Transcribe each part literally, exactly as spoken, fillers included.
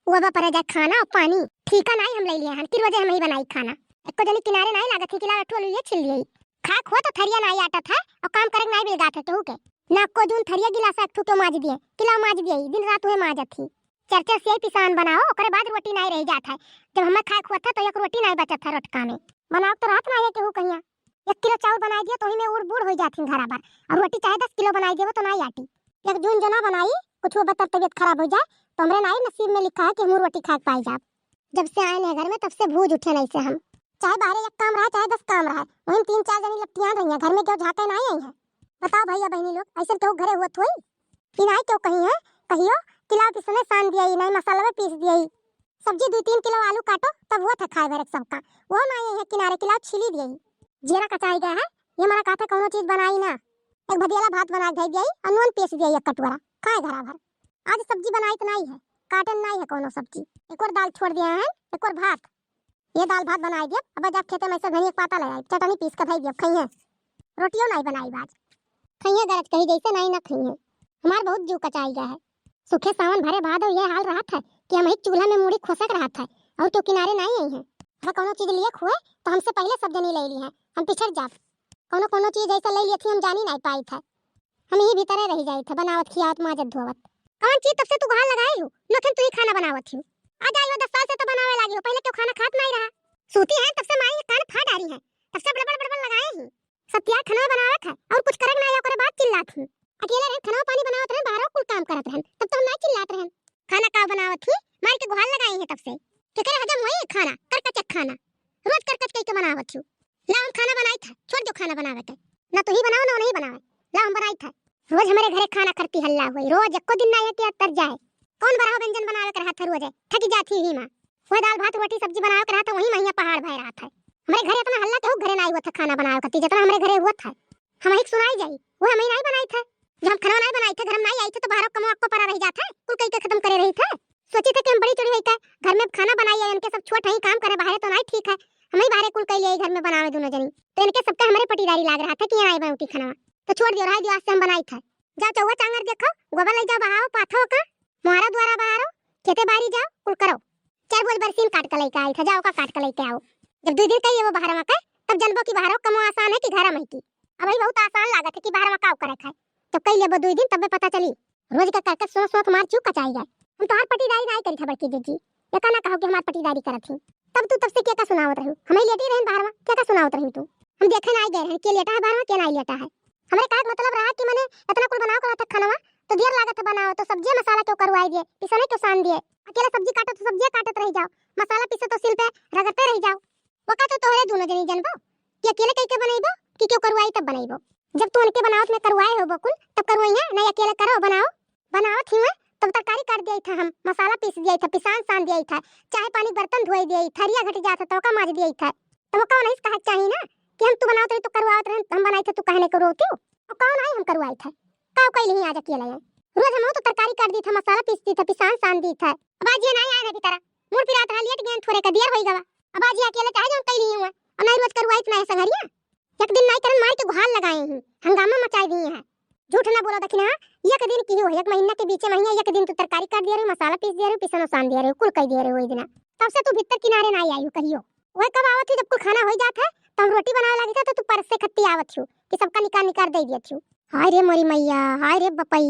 वो बा परे जाए खाना और पानी। ठीका नाई हम लइ लिहे हन कि रोजे हमही बनाई खाना। एक्को जनी किनारे नाई लागत ही कि लाव एक ठो आलू ये छील लिहे। खाए खुआ तो थरिया नाई आटत है और काम करे नाई बिलगात है केहू के। ना एक्को जून थरिया गिलास एक ठो के माज दिए कि लाव माज दिए, दिन रात उहे माजत ही। चरचर से पिसान बनाओ, ओकरे बाद रोटी नाई रह जात है। जब हमें खाए खुआ था तो एक रोटी नाई बचत है रोटका में। बनाओ तो रहत नाई है केहू कहिया। एक किलो चाउर बनाई दियो तो वही में उड़ बूड़ हो जात ही घरा भर। और रोटी चाहे दस किलो बनाई देबो तो नाई आटी। एक जून जना बनाई, कुछ वो बतर तबियत खराब हो जाए तो हमरे नाई नसीब में लिखा है कि हम रोटी खाए के पाई जाब। जब से आए हैं घर में तब से भूज उठे नहीं से हम। चाहे बाहरे एक काम रहा चाहे दस काम रहा, वही तीन चार जनी लपटियान रही है, घर में केहू झांके नाई आई है। बताओ भैया बहनी लोग, ऐसे केहू घरे हुआ थोई? ई नाई केहू कही है, कहियो कि लाव पिसने सान दिया, ई नाई मसाला में पीस दिया, ई सब्जी दुई तीन किलो आलू काटो तब हुआ था खाए भरे सबका। वो नाई आई है किनारे कि लाव छीली दिया, ई जीरा कचाई गया है, ये मना कहा था कौनो चीज बनाई ना। एक भदियाला भात बना के धई दिया, ई और नून पीस दिया, ई एक कटोरा खाए घरा भर। आज सब्जी बनाई तो नाई है, काटन नाई है कौनो सब्जी। एक और दाल छोड़ दिया है, एक और भात। ये दाल भात बनाई दिया, अब जब खेते में से धनिया के पाता ले आई, चटनी पीस के धई दिया, खइहे। रोटियो नाई बनाई बाज। खइहे गरज कही जैसे नाई ना खइहे। हमार बहुत जीव कचाई गया है। सूखे सावन भरे भादो ये हाल रहत है कि हम एक चूल्हा में मुड़ी खोसक रहत है और तो किनारे नाई आई है। अगर कौनो चीज लिए खुए तो हमसे पहले सब जनी ले ली है, हम पिछड़ जाब। कौनो कौनो चीज ऐसा ले लिया थी हम जानी नाई पाई था। हम यही भीतरे रह जाई थे, बनावत, खियावत, माजत, धोवत। कौन चीज तब से तू गुहार लगाई हो? नथन तू ही खाना बनावत हो। आ जाई हो, दस साल से तो बनावे लागी हो, पहले क्यों खाना खात नहीं रहा? सूती है तब से माई कान फाड़ डारी है, तब से बड़बड़ बड़बड़ लगाए ही। सत्या खाना बनावत है और कुछ करक ना आया, ओकरे बाद चिल्लात ही। अकेले रहन, खाना पानी बनावत रहन, बाहरों कुल काम करत रहन, तब तो हम ना चिल्लात रहन। खाना का बनावत ही, मार के गुहार लगाई है तब से। केकरे हजम होई खाना, करकचक खाना, रोज करकच कई के बनावत ही। ला हम खाना बनाई था, छोड़ दो खाना बनावे के। ना तू ही बनाओ ना नहीं बनावे, ला हम बनाई था। रोज हमारे घरे खाना करती हल्ला हुई, रोज एको दिन ना ये कि तर जाए। कौन बड़ा व्यंजन बनावे के रहा था रोज, थकी जाती ही माँ। वह दाल भात रोटी सब्जी बनावे के रहा था, वही महिया पहाड़ भय रहा था। हमारे घरे इतना हल्ला केहू घरे ना हुआ था खाना बनावे खातिर, जितना हमारे घरे हुआ था। हम ही सुनाई जाई, वो हम ही नहीं बनाई था। जब हम खाना नहीं बनाई थे, घर में नहीं आई थे, तो बाहर कमो अक्को परा रह जात है, कुल कई के खत्म करे रही थे। सोची थे कि हम बड़ी चोरी होई का, घर में खाना बनाई है, इनके सब छोट है, काम करे बाहरे तो नहीं ठीक है, हम ही बाहरे कुल कई लिए घर में बनावे दोनों जनी, तो इनके सबका हमारे पटीदारी लाग रहा था कि यहाँ आए बनती खाना, तो छोड़ दियो, रह दियो, आज से हम बनाई था। जाओ चौवा चांगर देखो, गोबर ले जाओ, बहाओ, पाथो का, मोहरा द्वारा बहारो, खेते बारी जाओ, कुल करो। चार बोझ बरसीन काट के लेके आई था, जाओ का काट के लेके आओ। जब दो दिन कहिए वो बाहर में के, तब जनबो की बाहर कमो आसान है कि घर में की। अब भाई बहुत आसान लागत है कि बाहर में काव करे खाए, जब कई लेबो दो दिन तब पता चली। रोज का करके सोच सोच मार चूक कचाई जाए। हम तोहार पटीदारी नाई करी था बड़की जीजी, ये का ना कहो कि हमार पटीदारी करत ही। तब तू तब से क्या का सुनावत रहू, हमें लेटी रहन बाहर में, क्या का सुनावत रहू तू? हम देखे नाई गए रहन के लेटा है बाहर में, के नाई लेटा है। हमरे कहे के मतलब रहा कि मने इतना कुल बनाओ के रहा था खानवा, तो देर लागत है बनाओ, तो सब्जी मसाला क्यों करवाई दिए, पिसने क्यों सान दिए, अकेले सब्जी काटो तो सब्जी काटत रह जाओ, मसाला पीसो तो सिल पे रगड़ते रह जाओ। वो का तो तोहरे दोनों जनी जनबो कि अकेले कई के बनइबो कि क्यों करवाई तब बनइबो। जब तू उनके बनावत में करवाए हो बकुल, तब करवाई है, नहीं अकेले करो बनाओ। बनावत ही मैं तब तरकारी काट दिया था, हम मसाला पीस दिया था, पिसान सान दिया था, चाय पानी बर्तन धोई दिया, थरिया घट जाता तो का माज दिया था। तब का नहीं कहा चाहिए ना कि हम तू बनावत रही तो करवावत रहे, हम बनाई थे तू कहने को रोती हो। और कौन आई हम करवाई थे, का कइली ही आज अकेले है। रोज हम तो तरकारी काट दी था, मसाला पीस दी था, पिसान सान दी था। अब आज ये नहीं आए ना बेचारा, मुड़ पिरात रहा, लेट गए थोड़े का देर होई गवा। अब आज ये अकेले चाहे जो कइली हुआ, और नहीं रोज करवाई तो नहीं संगरिया। एक दिन नहीं करन मार के गुहार लगाए ही, हंगामा मचाई दिए हैं। झूठ ना बोलो दखिना, एक दिन की हो, एक महीना के बीचे महीना एक दिन तू तरकारी काट दिया रहे, मसाला पीस दिया रहे, पिसनो सान दिया रहे, कुल कई दिया रहे वही दिना। तब से तू भीतर किनारे ना आई हो कहियो। वह कब आवत ही जब कुल खाना हो जात है, तो हम रोटी बनावे लगी था, तो तू परस से खत्ती आवत हो कि सबका निकार निकार दे दिया थी। हाय रे मोरी मैया, हाय रे बपई,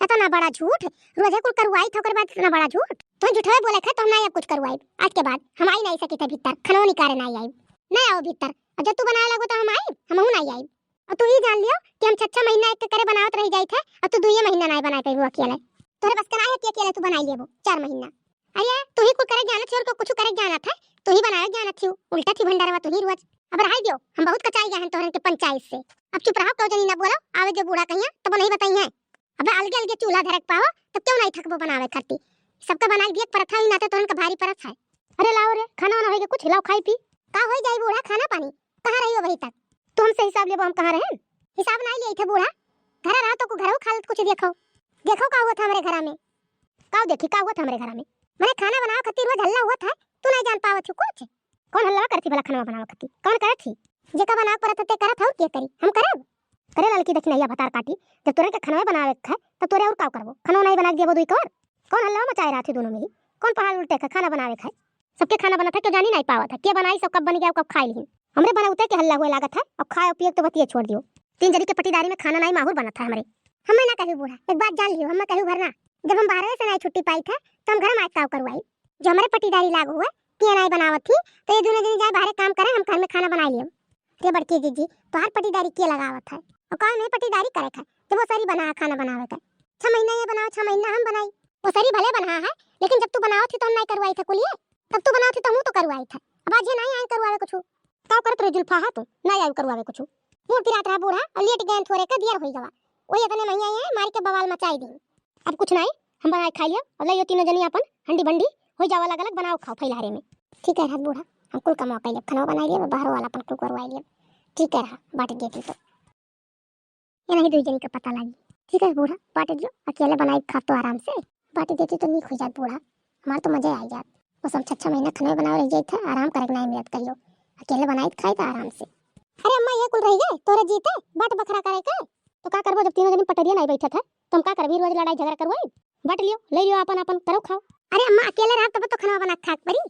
इतना बड़ा झूठ। रोजे कुल करवाई था ओकर बाद इतना बड़ा झूठ। तो झूठवे बोले थे तो हम ना अब कुछ करवाई। आज के बाद हम आई नहीं सकी थे भीतर, खानो निकारे ना आई। नहीं आओ भीतर, अब जब तू बनावे लगो तो हम आई, हम नहीं आई। और तू ही जान लियो कि हम छह छह महीना एक के करे बनावत रह जाई थे, अब तू दुइये महीना ना बनाए पाइबो अकेले। तोरे बस का ना है कि अकेले तू बनाई लेबो चार महीना। अरे तू ही कुल करे जानत थी और को कुछ करे जानत है, तू ही बनावे जानत थी, उल्टा थी भंडारवा तू ही रोज। अब रहाई दियो, हम बहुत कचाई गए हैं तोहरन के पंचायत से। अब चुप रहो, क्यों जनी ना बोलो, आवे जो बूढ़ा कहिया तब नहीं बताई है। अब अलगे अलगे चूल्हा धरक पाओ तब क्यों नहीं थकबो बनावे खरती। सबका बनाई दिए परत है, ना तो तोहरन का भारी परत है। अरे लाओ रे, खाना वाना होइगे कुछ, लाओ खाई पी। का होई जाई बूढ़ा खाना पानी? कहाँ रही हो अभी तक? तू हमसे हिसाब लेबो, हम कहाँ रहेन? हिसाब नाई लिया थे बूढ़ा, घर रहा तो को घरों खालत कुछ देखो। देखो का हुआ था हमरे घरा में। का देखी का हुआ था हमरे घरा में? मने खाना बनावे खातिर रोज हल्ला हुआ था, तू नहीं जान पावत हो कुछ? कौन हल्ला करती भला खाना बनावे खातिर? कौन करत थी? जेका बनावे परत ते करत हो, के करी? हम करब? करे ललकी दखिनैया भतार काटी, जब तोरे के खाना बनावे के है, तब तोरे और का करबो? खाना नहीं बना के देबो दुई कौर? कौन हल्ला मचाए रहा थे दोनों में ही? कौन पहाड़ उल्टे क है, खाना बनावे क है? सबके खाना बनत है, केउ जानी नाहीं पावत है, के बनाई, सब कब बनि गया, कब खाइ लिहिन। हमरे बनउते के हल्ला हुए लागत है, अउर खाए अउर पिए क तो बतिये छोड़ दियो। तीन जनी के पटीदारी में खाना नाहीं माहुर बनत है हमरे। हमें ना कहियो बूढ़ा, एक बात जान लियो, हमें कहियो भर ना। जब हम बाहरे से नाहीं छुट्टी पाइत है, तो हम घर में आए काउ करुआई? जो हमरे पटीदारी लागू हुए, के नाहीं बनावत थी, तो ये दूनो जनी जाए बाहरे काम करे, हम घर में खाना बनाइ लियो। रे बड़की जीजी, तोहार पटीदारी के लगावत है? अउर कौन में पटीदारी करे क है, जब ओसरी बना है खाना बनावे क? छह महीना ये बनाओ, छह महीना हम बनाई। ओसरी भले बना है, लेकिन जब तू बनावत थी तो हम नाहीं करुआइत है कुलिये, तब तू बनावत थी तो हम तो करुआइत है। अब आज ये नाहीं आइन करुआवे कुछु। काउ करत रहे जुल्फा हा तू, नाहीं आइन करुआवे कुछु। मुँह पिरात रहा बूढ़ा, अउर लेट गयन थोरे क दियर होई गवा। वही इतने में आई है, मारी के बवाल मचाइ दी। अब कुछ नाहीं, हम बनाए खाइ लियो, अब लइयो तीनो जनी आपन हंडी बंडी होई जावा, अलग अलग बनाओ खाओ फैलहारे में। ठीक है रहत बूढ़ा, हम कुल कमवा कइ लेब, खनवा बनाइ लियो, बाहरो वाला आपन कुल करवाइ लियो। ठीक है रहा, बाँट देती तो। ये नाहीं दुइ जनी क पता लागी। ठीक है बूढ़ा, बाँट दियो, अकेले बनाई खाब तो आराम से। बाँट देती तो नीक होइ जात बूढ़ा, हमार तो मजे आइ जात। बस हम छह छह महीना खनवे बनावे रहि जाइत है, आराम करे क नाहीं मिलत कहियो। अकेले बनाई खाई तो आराम से। अरे अम्मा, ये कुल रहि गए तोरे जीते, बाँट बखरा करे क? तो का करबो, जब तीनो जनी पटरिया नाहीं बैठत है, तो हम का करबी, रोज लड़ाई झगड़ा करवाई? बाँट लियो, लइ लियो, आपन आपन करो खाओ। अरे अम्मा, अकेले रहब तब तो खनवा बना के खाए क परी।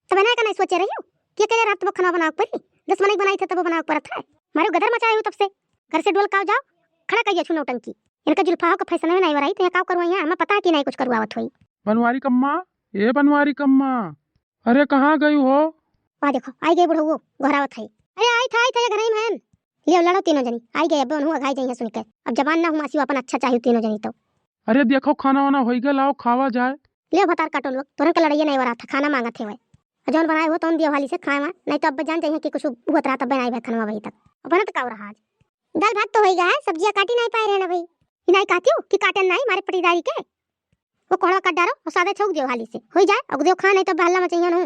तब ना का नाहीं सोचे रहियो कि अकेले रहब तब खनवा बनावे क परी? दस मनई बनाइत है तब बनावे क परत है। मारे गदर मचाए हो तब से, घर से डोल काव जाओ, खड़ा कइया छु नौटंकी। इनका जुल्फाओ क फैशन में नाहीं वराई, तो यहाँ काव करुआई, यहाँ हमें पता है कि नाहीं कुछ करुआवत होई। बनवारी कम्मा, ए बनवारी कम्मा, अरे कहाँ गई हो? वाह देखो, आइ गए बुढ़ऊ, गोहरावत है। अरे आइत है, आइत है, ये घरई में हन। लियो लड़ो तीनो जनी, आइ गए, अब उनहू अघाई जइहैं सुनि के। अब जबान ना हुआ, सिवा आपन अच्छा चाहियो तीनो जनी तो। अरे देखो खाना वाना होइ गए, लाओ खावा जाए। लियो भतार काटो लोग, तोरन के लड़ाइये नाहीं वरात है, खाना माँगत है वह। जौन बनाए हो तौन दियो हाली से खाए वहाँ, नाहीं तो अब जान जइहैं कि कुछ हुअत रहा तब नाहीं भए खनवा अभी तक। अब बनत काउ रहा आज? दाल भात तो होइ गया है, सब्जिया काटी नाहीं पाए रहे ना भाई। ई नाहीं कहतियो कि काटेन नाहीं मारे पटीदारी के। वो कोहड़ा काट डारो अउर सादे छौंक दियो हाली से। होइ जाए, अउर दियो खा, नाहीं तो हल्ला मचइहैं नू।